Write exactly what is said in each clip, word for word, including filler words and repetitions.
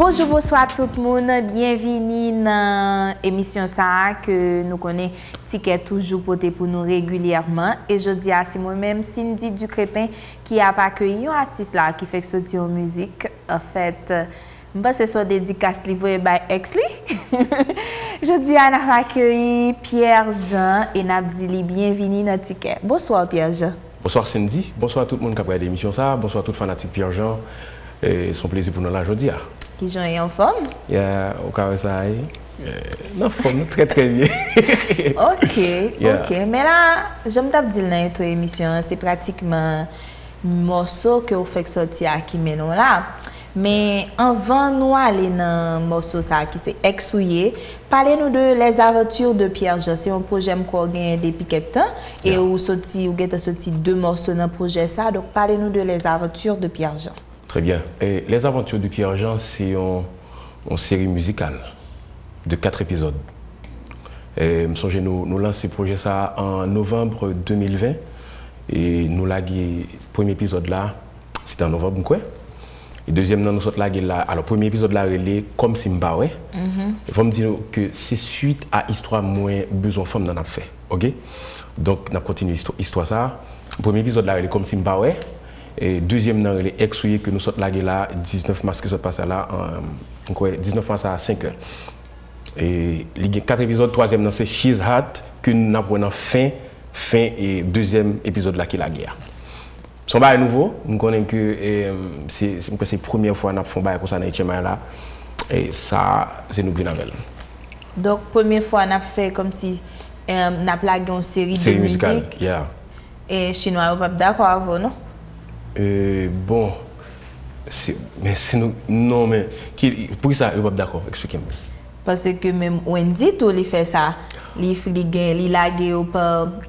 Bonjou, bonswa tout moun, byenvini nan emisyon sa a ke nou konnen Tikè toujou pote pou nou regilyèman. E jodi a, se mwen menm, Cindy Ducrépin, ki ap akeyi yon atis la ki fèk soti yon mizik. Anfèt, m panse se yon dedikas li voye bay ex li. Jodi a, n ap akeyi Pierre Jean e n ap di li byenvini nan Tikè. Bonswa, Pierre Jean. Bonswa Cindy, bonswa tout moun k ap gade emisyon sa, bonswa tout fanatik Pierre Jean. E, se yon plezi pou nou la jodi a. Kijan w ye, anfòm? Ya, ou ka wè sa, e, e, nan fòm, trè, trè byen. Ok, Yeah. ok. Men la, jan m t ap di l nan entwo emisyon an, se pratikman mòso ke w fèk sòti a ki mennen w la. Men anvan nou ale nan mòso sa a ki se Ex ou ye, pale nou de Les Aventures de Pierre Jean. Se yon pwojè m kwè w genyen depi kèk tan. E Yeah. ou soti, ou gentan soti de mòso nan pwojè sa. Donk, pale nou de Les Aventures de Pierre Jean. Très bien. E Les Aventures de Pierre Jean, se yon, yon seri mizikal de kat epizòd. E m sonje nou, nou lanse pwojè sa a an novanm de mil ven. E nou lage premye epizòd la, se te an novanm, m kwè. E dezyèm nan, nou sot lage l la. Alò, premye epizòd la rele Kòmsi m pa wè. E fò m di nou ke se swit a istwa mwen bezwen fanm nan n ap fè. Ok? Donk, n ap kontinye istwa, istwa sa a. Premye epizòd la rele Kòmsi m pa wè. E dezyèm nan rele Ex ou ye ke nou sot lage la, diznèf mas ki sot pase la, an, m kwè, diznèf mas a senk è. E li gen kat epizòd, twazyèm nan se She's Hot, ke n ap wè nan fen, fen, e dezyèm epizòd la ki lage a. Se yon bagay nouvo, m konnen ke, e, se, se, m kwè se premyè fwa n ap fè yon bagay konsa nan H M I la, e sa, se nou k vin avè l. Donk, premye fwa n ap fè kòmsi, e, n ap lage yon seri de Seri mizikal, mizik. yeah. E chinwa yo p ap dakò avè w, non? E, bon, se, men se nou, non, men, ki, poukisa yo p ap dakò? Eksplike m. Paske menm Wendy tou, li fè sa. Li, li gen, li lage yo pa,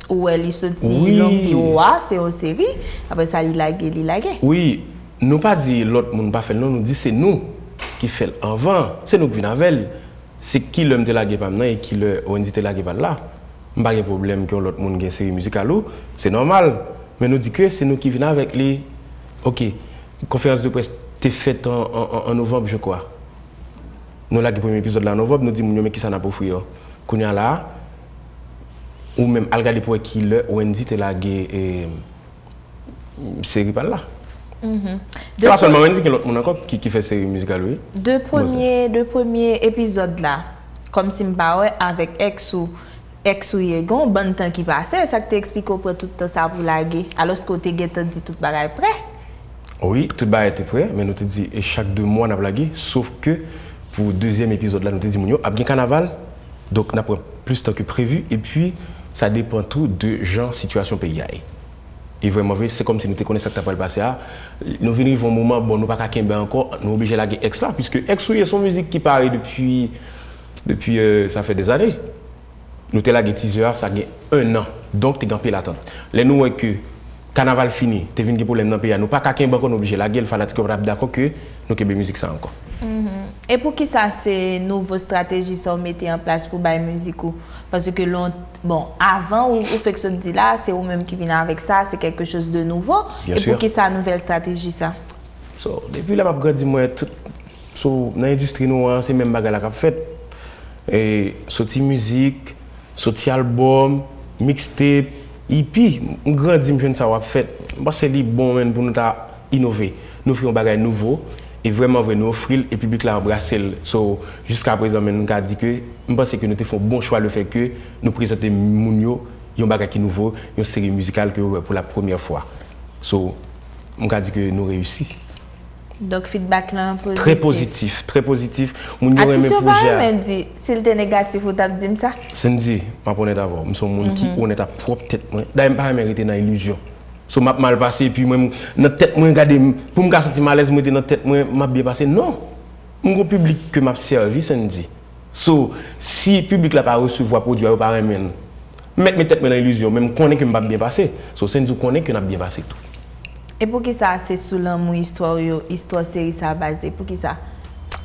ou wè li soti Wi. Long Pi Owa, se yon seri. Apre sa, li lage, li lage. Wi, nou pa di lòt moun pa fè l, non, nou di se nou ki fè l anvan. Se nou k vin avè l. Se kilè m te lage pa m nan e kilè Wendy te lage pa l la. M pa gen pwoblèm ke yon lòt moun gen seri mizikal ou, se nòmal. Men nou di ke se nou ki vin avèk li. Ok, konferans de près te fèt an, an, an, an novanm, je crois. Nou lage premye epizòd la an novanm, nou di moun yo, "Men kisa n ap ofri yo?" Kounye a la, ou menm al gade pou wè kilè Wendy te lage, e, seri pa l la. Mhm. E pa sèlman Wendy, gen lòt moun ankò ki, ki fè seri mizikal, wi. De premye, de premye epizòd la, Kòmsi m pa wè, avèk Ex ou, Ex ou ye, gen yon bann tan ki pase, sa k te eksplike w pran tout tan sa pou lage, alòske w te gentan di tout bagay prè? Wi, tout bagay te prè, men nou te di, e chak de mwa n ap lage, sof ke pou dezyèm epizòd la, nou te di moun yo, ap gen kanaval, donk n ap pran plis tan ke previ, epi sa depann tou de jan sitiyasyon peyi a ye. E vrèman vre, se kòmsi nou te konnen sa k ta pral pase a. Nou vin rive yon moman, bon, nou pa ka kenbe ankò, nou oblije lage Ex la, piske Ex ou ye se yon mizik ki pare depi, depi, euh, sa fè dèzane. Nou te lage teaser a, sa gen ennan. Donk, te gen anpil atant. Lè nou wè ke kanaval fini, te vin gen pwoblèm nan peyi a, nou pa ka kenbe ankò, nou oblije lage l, fanatik yo pa t ap dakò ke nou kenbe mizik sa ankò. Mhm. E poukisa se nouvo estrateji sa w mete an plas pou bay mizik ou? Paske lon-, bon, avan, ou, ou fèk sot di la, se ou menm ki vin avèk sa, se quelque chose de nouveau. Byen E si. poukisa nouvèl estrateji sa? So, depi lè m ap grandi, mwen, tout, so, nan endistri nou an, se menm bagay la k ap fèt. E, soti mizik, soti albòm, mixtape, E P, m grandi, m jwenn sa w ap fèt. M panse li bon, menn, pou nou ta inove. Nou ofri yon bagay nouvo, e vrèman vre, nou ofri l, e piblik la anbrase l. So, jiska prezan, menn, m ka di ke, m panse ke nou te fè yon bon chwa, le fè ke nou prezante moun yo yon bagay ki nouvo, yon seri mizikal ke yo wè pou la premyè fwa. So, m ka di ke nou reyisi. Donk, feedback lan pozitif. Trè pozitif, trè pozitif. Moun yo renmen pwojè a. Atis yo pa renmen di, si l te negatif, ou t ap di m sa? Cindy, m ap onèt avè w. M se yon moun ki Mhm. onèt ak pwòp tèt mwen. Dayè, m pa renmen rete nan ilizyon. So, m ap mal pase, epi mwen, m, nan tèt mwen, gade m, pou m ka santi m alèz, m rete nan tèt mwen, m ap byen pase. Non! M gon piblik ke m ap sèvi, Cindy. So, si piblik la pa resevwa pwodui a, yo pa renmen l, m mèt met tèt mwen nan ilizyon, men m konnen ke m p ap byen pase. So, Cindy, ou konnen ke n ap byen pase tou. E poukisa se sou lanmou istwa w yo, istwa seri sa a baze? Poukisa?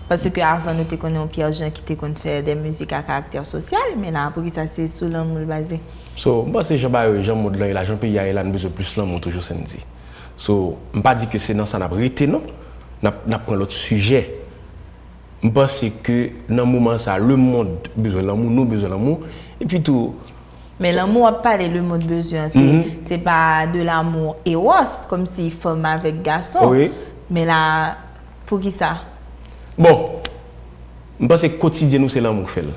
Paske avan nou te konnen yon Pierre Jean ki te konn fè de mizik a karaktè sosyal, men la, poukisa se sou lanmou l baze? So, m panse jan bagay yo ye, jan mond lan ye la, jan peyi a ye la, nou bezwen plis lanmou toujou, Cindy. So, m pa di ke se nan sa n ap rete, non. N ap, n ap pran lòt sijè. M panse ke nan moman sa, lemonn bezwen lanmou, nou bezwen lanmou. Epi tou, Men lanmou w ap pale lemonn bezwen an, se se pa de l'amour eros, kòmsi fanm avèk gason. Wi. Men la, poukisa? Bon, m panse kotidyen nou se lanmou k fè l.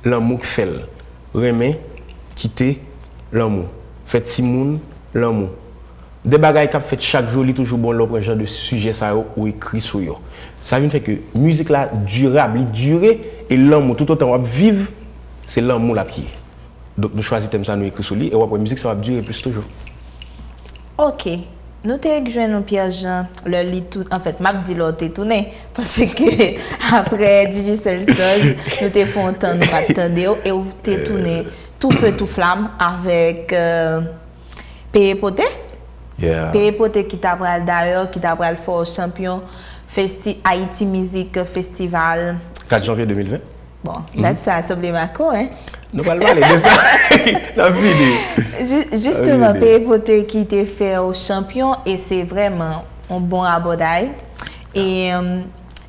Lanmou k fè l. Renmen, kite, lanmou. Fè timoun, lanmou. De bagay k ap fèt chak jou, li toujou bon lè w pran jan de sijè sa yo ou ekri sou yo. Sa vin fè ke mizik la dirab, li dire, e lanmou, toutotan w ap viv, se lanmou l ap ye. Donk nou chwazi tèm sa, nou ekri sou li, e w ap wè mizik sa w ap dire plis toujou. Ok. Nou te jwenn yon Pierre Jean lè li tou, anfèt, m ap di lè w te tounen, paske apre Digicel Stars, nou te fè yon tan nou pa t tande w, e w te tounen tou fe tou flam avèk euh, Peye Pote. Yeah. Peye Pote ki ta pral dayè, ki ta pral fè w chanpyon festi, Haiti Music Festival. Kat janvye de mil ven. Bon, dat sa sanble Mako, hein? Nou pral pale de sa. N ap vini. Ju- Jisteman, Peye Pote ki te fè w chanpyon, e se vrèman yon bon rabòday. E, euh,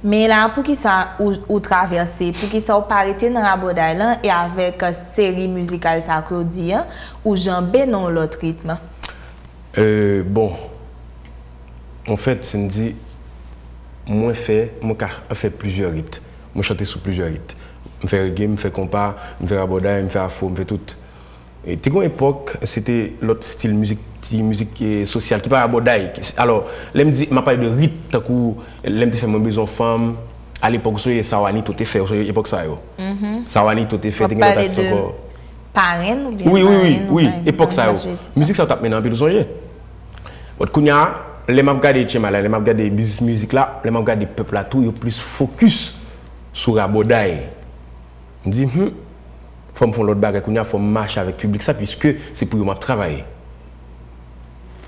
men la, poukisa ou, ou travèse, poukisa ou pa rete nan rabòday lan e avèk euh, seri mizikal sa ke w di an, ou janbe nan yon lòt ritm? Euh, bon, anfèt, se m di, mwen fè, mwen ka fè plizyè rit. Mwen chante sou plizyè rit. M fè reggae, m fè konpa, m fè rabòday, m fè afro, m fè tout. E te gon epòk, se te lòt stil mizik, ti mizik eh, sosyal, ki pa rabòday. Alò, lè m di, m ap pale de rit, tankou lè m te fè Mwen bezwen fanm, alepòk, ou sonje sa Wanito te fè, ou sonje epòk sa yo. Sa Wanito te fè, te gen lòt atis ankò. Parenn oubyen Wi, wi, wi, marenn, wi, parenn, epòk sa yo. sa jwe ti- Mizik sa yo t ap mennen anpil, ou sonje? Bon, kounye a, lè m ap gade Tchema la, lè m ap gade biznis mizik la, lè m ap gade pèp la tou, yo plis fokis sou rabòday. M di, hmm, fò m fè yon lòt bagay kounye a, fò m mache avèk piblik sa, piske se pou yo m ap travay.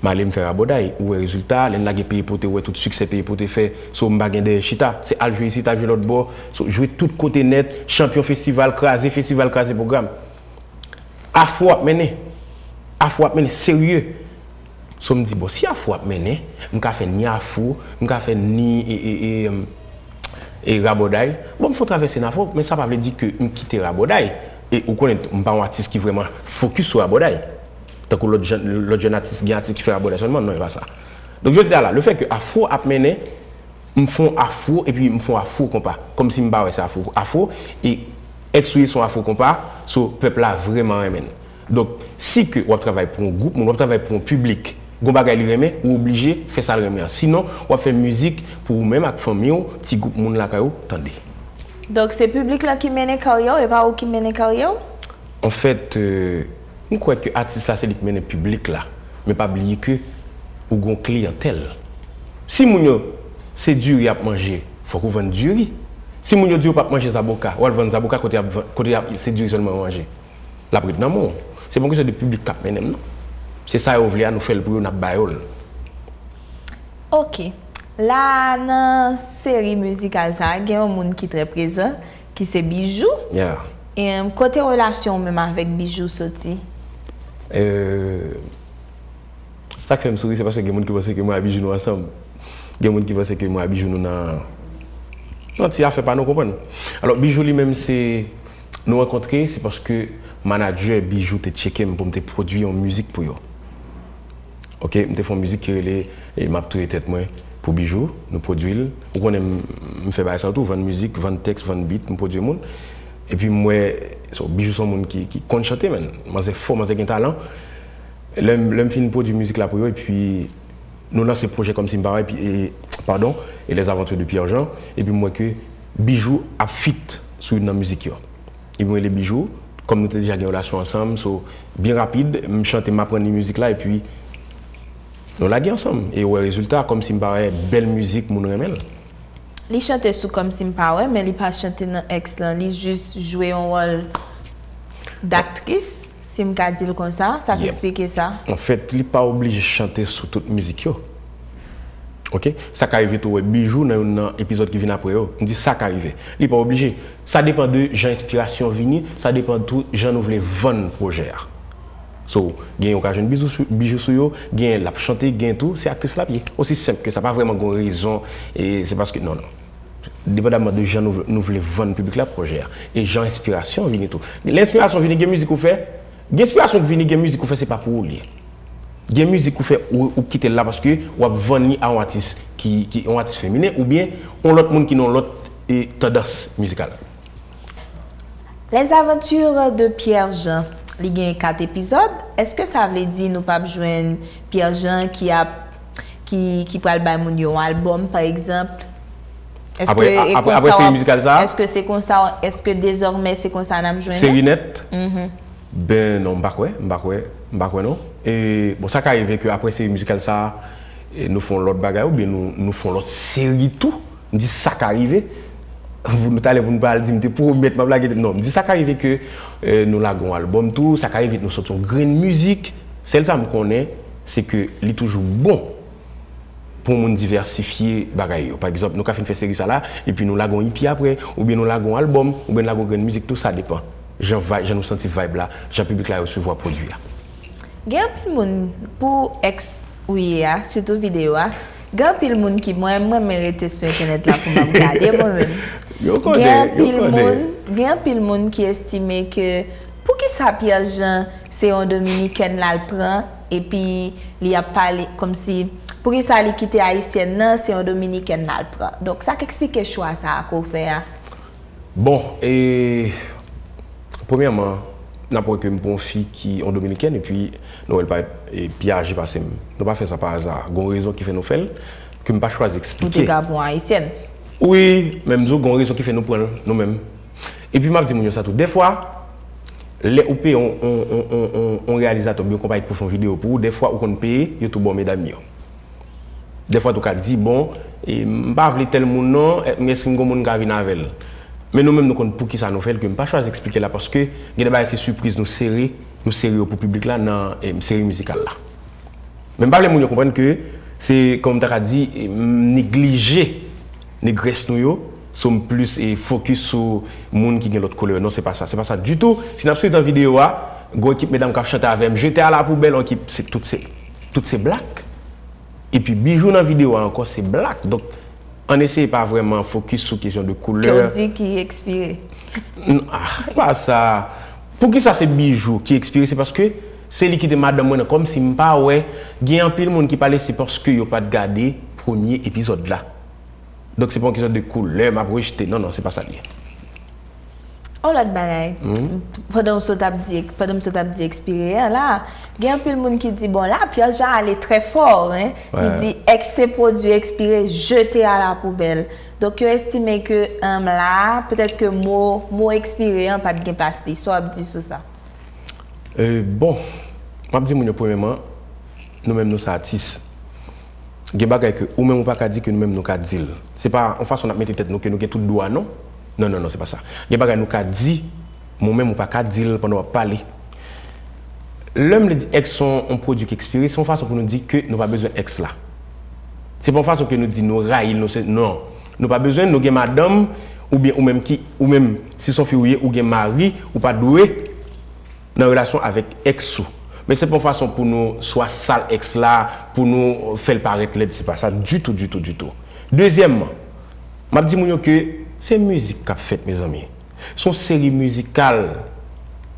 M ale m fè rabòday, ou wè rezilta, lè n lage Peye Pote, ou wè tout siksè Peye Pote fè, so m pa gen dèyè chita. Se al jwe isit, al jwe lòt bò, so jwe tout kote nèt, chanpyon festival, kraze festival, kraze pwogram. Afro ap mennen. Afro ap mennen, serye. So m di, bon, si afro ap mennen, m ka fè ni afro, m ka fè ni e, e, e, em, e rabòday. Bon, m fè yon travèse nan afro, men sa pa vle di ke m kite rabòday. E ou konnen, m pa yon atis ki vrèman fokis sou rabòday. Tankou lòt jèn, lòt jèn atis, gen atis ki fè rabòday sèlman, non, e pa sa. Donk, jodi a la, le fè ke afro ap mennen, m fè yon afro, epi m fè yon afro konpa. Kòmsi m pa wè se afro, afro, e èks ou ye se yon afro konpa, so pèp la vrèman renmen l. Donk, si ke w ap travay pou yon gwoup moun, w ap travay pou yon piblik, gon bagay li renmen, ou oblije fè sa l renmen an. Sinon, w ap fè mizik pou ou menm ak fanmi w, ti gwoup moun lakay ou tande. Donk, se piblik lan ki mennen karyè w, e pa ou ki mennen karyè w? Anfèt, euh, m kwè ke atis la se li k mennen piblik la, men pa bliye ke ou gon kliyantèl. Si moun yo se diri y ap manje, fòk ou vann diri. Si moun yo di yo p ap manje zaboka, w al vann zaboka kote y ap van- kote y ap, se diri sèlman yo manje. L ap ret nan men w. Se pa yon kesyon de piblik k ap mennen m, non. Se sa yo vle a, nou fè l pou yo, n ap ba yo l. Ok. La, nan seri mizikal sa, gen yon moun ki trè prezan, ki se Bijou. Yeah. E, kote relasyon w menm avèk Bijou soti? Euh, sa k fè m souri, se paske gen moun ki panse ke mwen ak Bijou nou ansanm. Gen moun ki panse ke mwen ak Bijou nou nan, nan ti afè pa nou, konprann. Alò, Bijou li menm, se, nou rankontre, se paske manadjè Bijou te tcheke m pou m te pwodui yon mizik pou yo. Ok, m te fè yon mizik ki rele, eh, M ap touye tèt mwen pou Bijou, nou pwodui l. Ou konnen m, m fè bagay sa yo tou, vann mizik, vann tèks, vann beat, m pwodui moun. Epi m wè, so, Bijou se yon moun ki, ki konn chante, menn. Manzè fò, manzè gen talan. Lè m, lè m fin pwodui mizik la pou yo, epi nou lanse pwojè Kòmsi M Pa Wè, epi, e, padon, e Les Aventures de Pierre Jean, epi m wè ke Bijou ap feat sou youn nan mizik yo. Epi m rele Bijou, kòm nou te deja gen relasyon ansanm, so, byen rapid, m chante, m aprann li mizik la, epi nou lage ansanm. E ou wè rezilta, Kòmsi M Pa Wè, bèl mizik, moun renmen l. Li chante sou Kòmsi M Pa Wè, men li pa chante nan èks lan, li jis jwe yon wòl daktris, si m ka di l konsa, sa k Yep. eksplike sa. Anfèt, li pa oblije chante sou tout mizik yo. Ok? Sa ka rive tou, wè Bijou nan youn nan epizòd ki vin apre yo. M di sa ka rive. Li pa oblije. Sa depann de jan enspirasyon vini, sa depann tou jan nou vle vann pwojè a. So, gen yo ka jwenn Bijou sou, Bijou sou yo, gen l ap chante, gen tou, se aktris l ap ye. Osi senp ke sa, pa vrèman gon rezon, e se paske, non, non. depandaman de jan nou, nou vle vann piblik la pwojè a, e jan enspirasyon vini tou. Lè enspirasyon vini, gen mizik ou fè, gen enspirasyon k vini, gen mizik ou fè, se pa pou ou li ye. Gen mizik ou fè, ou, ou kite l la paske w ap vann li a yon atis ki, ki yon atis feminen oubyen yon lòt moun ki nan yon lòt e, tandans mizikal. Les Aventures de Pierre Jean, li gen kat epizòd. Èske sa vle di nou p ap jwenn Pierre Jean ki ap ki, ki pral bay moun yo yon albòm, pa egzanp? Èske Apre, e apre, konsa apre w seri ap- mizikal sa a? Èske se konsa, èske dezòmè se konsa n ap jwenn? Seri nèt? Ben non, m pa kwè, m pa kwè, m pa kwè non. E bon, sa ka rive ke apre seri mizikal sa a, e, nou fè yon lòt bagay oubyen nou, nou fè yon lòt seri tou. M di sa ka rive. Pou nou talè pou nou pa al di m te pwomèt m ap lage tèt. Non, m di sa ka rive ke e, nou lage yon albòm tou, sa ka rive nou sòti yon grenn mizik. Sèl sa m konnen, se ke li toujou bon pou moun divèsifye bagay yo. Pa egzanp, nou ka fin fè seri sa la, epi nou lage yon E P apre, oubyen nou lage yon albòm, oubyen nou lage yon grenn mizik tou, sa depan. Jan vibe, jan nou santi vibe la, jan piblik la resevwa pwodui a. Gen anpil moun, pou ex ou ye a, sitou videyo a, gen anpil moun ki, mwen, mwen renmen rete sou entènèt la pou m ap gade mwen menm. Yo Gen konnen, yo anpil konnen. Moun, gen anpil moun ki estime ke poukisa Pierre Jean se yon dominikèn l al pran, epi li ap pale kòmsi, poukisa li kite ayisyèn nan, se yon dominikèn l al pran. Donk, sa k eksplike chwa sa a ke w fè a? Bon, e, premyèman, n ap wè ke m pran yon fi ki yon dominikèn, epi nou wè l parèt e, pi aje pase m. Nou pa fè sa pa aza. Gon rezon ki fè nou fè l, ke m pa chwazi Ou te eksplike. Ka pran ayisyèn. Wi, men m di w, gon rezon ki fè nou pran l, nou menm. Epi m ap di moun yo sa tou. Dèfwa, lè ou peye yon, yon, yon, yon, yon, yon reyalizatè oubyen yon konpayi pou fè yon videyo pou ou, dèfwa ou konn peye, yo tou ba w medam yo. Dèfwa tou ka di, bon, e, m pa vle tèl moun non, èske m gon moun m ka vin avè l? Men nou menm nou konn poukisa nou fè l, ke m pa chwazi eksplike la, paske gen de bagay se sipriz nou sere, nou sere yo pou piblik la nan e, seri mizikal la. Men m pa vle moun yo konprann ke se, kòm m ta ka di, e, m neglije negrès nou yo, so m plis e, fokis sou moun ki gen lòt koulè. Non, se pa sa, se pa sa ditou. Si n ap swiv nan videyo a, gon ekip medam k ap chante avè m, jete a la poubèl, yon ekip, se tout se, tout se blak. Epi bijou nan videyo a ankò, se blak. Donk, ann eseye pa vrèman fokis sou kesyon de koulè. Ke w di ki ekspire. N- ah, pa sa. Poukisa se bijou ki ekspire? Se paske se li ki te madanm mwen nan. Kòmsi m pa wè, gen anpil moun ki pale se paske yo pa t gade premye epizòd la. Donk se pa yon kesyon de koulè m ap rejte. Non, non, se pa sa l ye. On lòt bagay. Pandan w sot ap di, pandan m sot ap di ekspire an la, gen anpil moun ki di, bon, la, Pierre Jean ale trè fò, hein. Li Ouais. Di, ex se pwodui ekspire, jete a la poubèl. Donk, yo estime ke, um, la, petèt ke mo, mo ekspire an pa t gen plas li. Sa w ap di sou sa? E, bon, m ap di moun yo premyèman, nou menm nou se atis. Gen bagay ke ou menm ou pa ka di ke nou menm nou ka di l. Se pa yon fason n ap mete tèt nou ke nou gen tout dwa, non. Non, non, non, se pa sa. Gen bagay nou ka di, men ou menm ou pa ka di l pandan w ap pale. Lè m vle di ex se yon, yon pwodui ki ekspire, se yon fason pou nou di ke nou pa bezwen ex la. Se pa yon fason ke nou di nou rayi l, nou se, non. Nou pa bezwen, nou gen madanm, oubyen ou menm ki, ou menm, si se yon fi ou ye, ou gen mari, ou pa dwe nan relasyon avèk ex ou. Men se pa yon fason pou nou swa sal ex la, pou nou fè l parèt lèd, se pa sa ditou, ditou, ditou. Dezyèmman, m ap di moun yo ke se mizik k ap fèt, mezanmi. Se yon seri mizikal.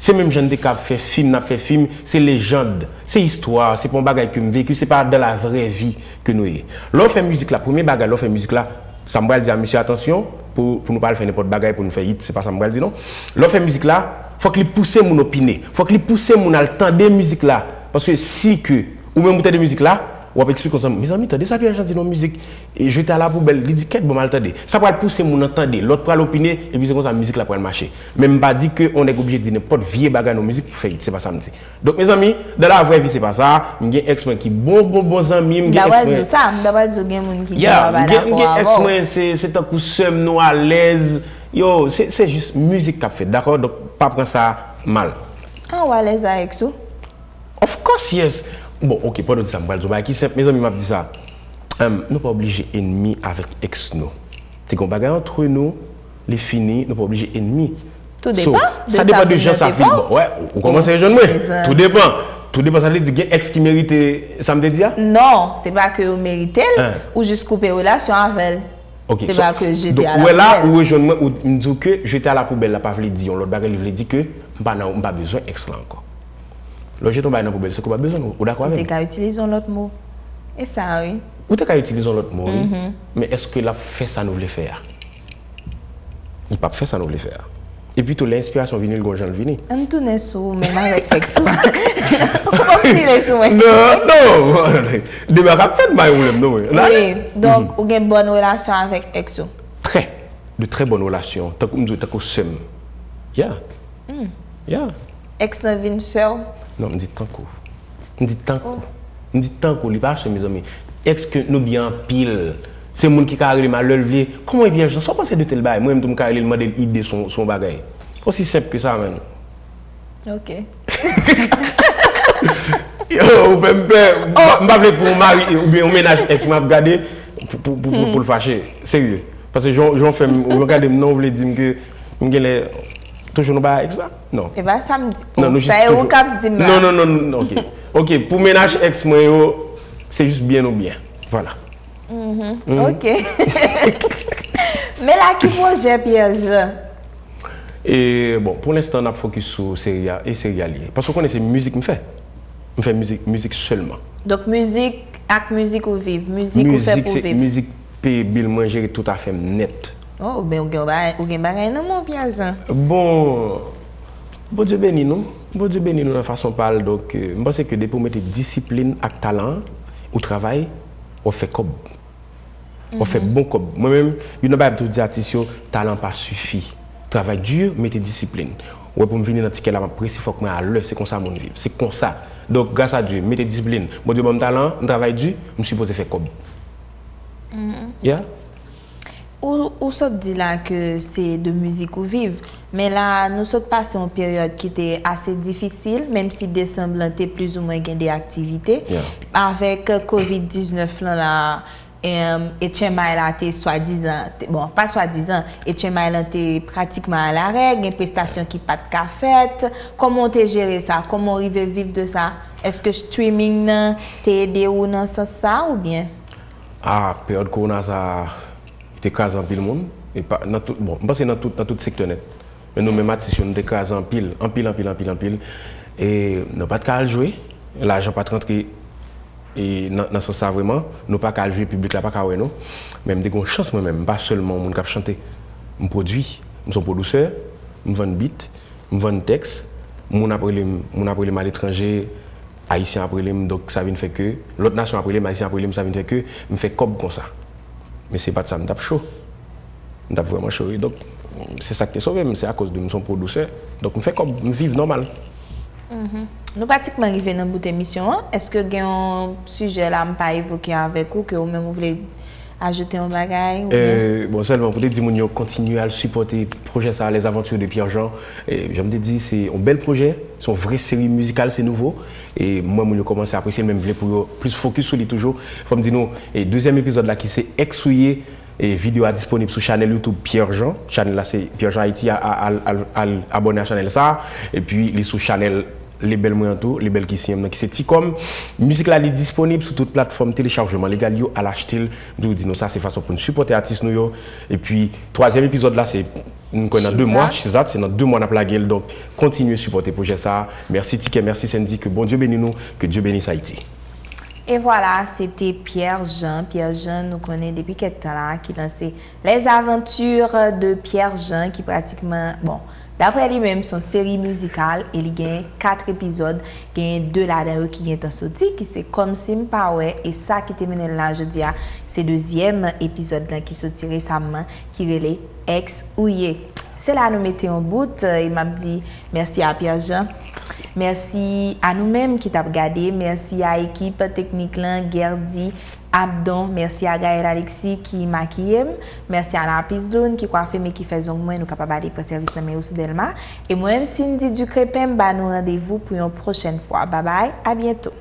Se menm jan n te ka ap fè fim, n ap fè fim, se lejand, se istwa, se pa yon bagay ke m veki, se pa dans la vraie vie ke nou ye. Lè w fè mizik la, premye bagay, lè w fè mizik la, sa m pral di a misye, atansyon, pou, pou nou pa al fè nenpòt bagay pou nou fè hit, se pa sa m pral di non. Lè w fè mizik la, fòk li pouse moun opine, fòk li pouse moun al tande mizik la. Paske si ke ou menm ou tande mizik la, w ap eksplike konsa, mezanmi, tande sa Pierre Jean di nan mizik, e, jete a la poubèl, li di kèt, bon, m al tande. Sa pral pouse moun nan tande, lòt pral opine, epi se konsa mizik la pral mache. Men m pa di ke yon nèg oblije di nenpòt vye bagay nan mizik pou fè hit, se pa sa m di. Donk, mezanmi, dans la vraie vie, se pa sa. M gen ex mwen ki bon, bon, bon zanmi m, m M gen ta ex pral mwen. Di w sa, m ta pral di w gen moun ki Yeah, pa m gen, m dakò gen ex avè w. Mwen, se, se tankou sè m, nou alèz. Yo, se, se jis mizik k ap fèt, dakò? Donk, pa pran sa mal. Ah, ou alèz a ex ou? Of course, yes. Bon, ok, pandan w di sa, m pral di w bagay ki senp, mezanmi, m ap di sa. Em, nou pa oblije enmi avèk ex nou. Te gen yon bagay antre nou, li fini, nou pa oblije enmi. Tou So, depan de sa depan de jan sa te vin. fè. Bon, wè, ou kòmanse jwenn mwen. Mezanmi. Tou depan. Tou depan, sa vle di gen ex ki merite sa m te di a? Non, se pa ke ou merite l, Hein. Ou jis koupe relasyon avè l. Ok, C'est so, pas que jeter donk, à la ou wè la, poubelle. Ou rejwenn mwen, ou m di w ke jeter à la poubelle la pa vle di yon lòt bagay, li vle di ke m pa nan, m pa bezwen ex la ankò. Lè w jete yon bagay nan poubèl, se ke w pa bezwen l, ou dakò Ou avè te m? Ka itilize yon lòt mo. E sa, wi. Ou te ka itilize yon lòt mo, wi. Men èske l ap fè sa nou vle fè a? Li p ap fè sa nou vle fè a. Epi tou, lè enspirasyon vini, l gon jan l vini. Ann tounen sou ou menm avèk ex ou. Ou konn vire sou mwen. Non, non. Deba k ap fèt, bay ou menm, non, wi. Wi, donk, ou gen bòn relasyon avèk ex ou? Trè. De trè bòn relasyon. Tankou m di w, tankou sè m. Yeah. Yeah. Ex lan vin sè w? Non, m di tankou. M di tankou. M di tankou, li pa sè, mezanmi. Ex ke nou byen anpil. Se moun ki ka rele m a lè l vle. Kòman e Pierre Jean? Sa w panse de tèl bagay? Mwen menm tou m ka rele l, mande l ide sou, sou yon bagay. Osi senp ke sa, menm. Ok. Yo, ou fè m pè. M pa, m pa vle pou yon mari oubyen yon mennaj ex mwen ap gade pou, pou, pou, pou, pou l fache. Serye. Paske jan, jan w fè m, ou gade m non, ou vle di m ke m genlè toujou nan bagay ex la? Non. E pa sa m di. Non, nou Sa jis e ou toujou k ap di m la. Non, non, non, non, ok. Ok, pou mennaj ex mwen yo, se jis byen nou byen. Vwala. Ok. Men la, ki pwojè Pierre Jean? E bon, pou lenstan, n ap fokis sou seri a, e seri a li ye. Paske w konnen se mizik m fè. M fè mizik, mizik sèlman. Donk, mizik, ak mizik ou viv, mizik ou fè Mizik, pou se, viv. Mizik peye bil mwen, jere tout afè m nèt. Oh, men ou gen, ou gen bagay nan men w, Pierre Jean. Bon, Bondye beni nou. Bondye beni nou nan fason pa l. Donk, euh, m panse ke depi w mete disiplin ak talan, ou travay, w ap fè kòb. W ap fè bon kòb. Mwen menm, youn nan bagay m toujou di atis yo, talan pa sifi. Travay di, mete disiplin. Ou wè, pou m vini nan tikè la, m ap prese, fòk mwen alè. Se konsa moun viv. Se konsa. Donk, gras a Dye, m mete disiplin. Bondye ban m talan, m travay di, m sipoze fè kòb. Yeah. Ou, ou sot di la ke se de mizik ou viv, men la, nou sot pase yon peryòd ki te ase difisil, menm si desanm lan te plizoumwen gen de aktivite. Yeah. Avèk kovid diznèf lan la, em, H M I la te swadizan, te, bon, pa swadizan, H M I lan te pratikman alarè, gen prestasyon ki pa t ka fèt. Kòman w te jere sa? Kòman w rive viv de sa? Èske streaming nan te ede w nan sans sa oubyen? Ah, peryòd kowona sa a, li te kraze anpil moun. E pa, nan tout, bon, m panse nan tout, nan tout sektè nèt. Men nou menm atis yo, nou te kraze anpil, anpil, anpil, anpil, anpil. E nou pa t ka al jwe, lajan pa t rantre e nan, nan sans sa vrèman. Nou pa ka al jwe, piblik la pa ka wè nou. Men m te gen yon chans mwen menm, m pa sèlman yon moun k ap chante. M pwodui, m se yon pwodisè, m vann beat, m vann tèks, moun ap rele m, moun ap rele m aletranje, Ayisyen ap rele m, donk sa vin fè ke, lòt nasyon ap rele m, Ayisyen ap rele m, sa vin fè ke m fè kòb konsa. Men se pa t sa, m t ap cho. M t ap vrèman cho, wi. Donk, se sa k te sove m, se akoz de m se yon pwodisè. Donk, m fè kòb, m viv nòmal. Nou pratikman rive nan bout emisyon an. Èske gen yon sijè la m pa evoke avèk ou ke ou menm ou vle ajoute yon bagay oubyen? Euh, bon, sèlman pou te di moun yo kontinye al sipòte pwojè sa, Les Aventures de Pierre Jean. E, jan m te di, se yon bèl pwojè, se yon vrè seri mizikal, se nouvo. E m wè moun yo kòmanse apresye l, men m vle pou yo plis fokis sou li toujou. Fò m di nou, e dezyèm epizòd la ki se Ex ou ye, e videyo a disponib sou chanèl YouTube Pierre Jean. Chanèl la se Pierre Jean Haïti. A, a, al, al, al abòne a chanèl sa. Epi li sou chanèl lebèl mwen an tou, lebèl ki siyen m nan, ki se Ticom. Mizik la, li disponib sou tout platfòm telechajman legal yo, al achte l. M toujou di nou sa, se fason pou n sipòte atis nou yo. Epi, twazyèm epizòd la, se, m kwè nan de mwa, Chizat, se nan de mwa n ap lage l. Donk, kontinye sipòte pwojè sa. Mèsi Tikè, mèsi Sandy, ke Bondye beni nou, ke Dieu bénisse Haïti. E vwala, se te Pierre Jean. Pierre Jean, nou konnen depi kèk tan la, ki lanse Les Aventures de Pierre Jean, ki pratikman, bon, daprè li menm, se yon seri mizikal e li gen kat epizòd, gen de ladan yo ki gentan soti, ki se Kòmsi m pa wè, e sa ki te mennen l la jodi a, se dezyèm epizòd lan ki soti resamman, ki rele Ex ou ye. Se la nou mete yon bout, e m ap di mèsi a Pierre Jean. Mèsi a nou menm ki t ap gade, mèsi a ekip teknik lan, Guerdy, Abdon, mèsi a Gaël Alexis ki makiye m, mèsi a Lapis Lune ki kwafe m e ki fè zong mwen, nou kapab ale pran sèvis nan men yo sou Dèlma. E mwen menm, Cindy Ducrépin, m ba nou randevou pou yon pwochèn fwa. Babay, a byento.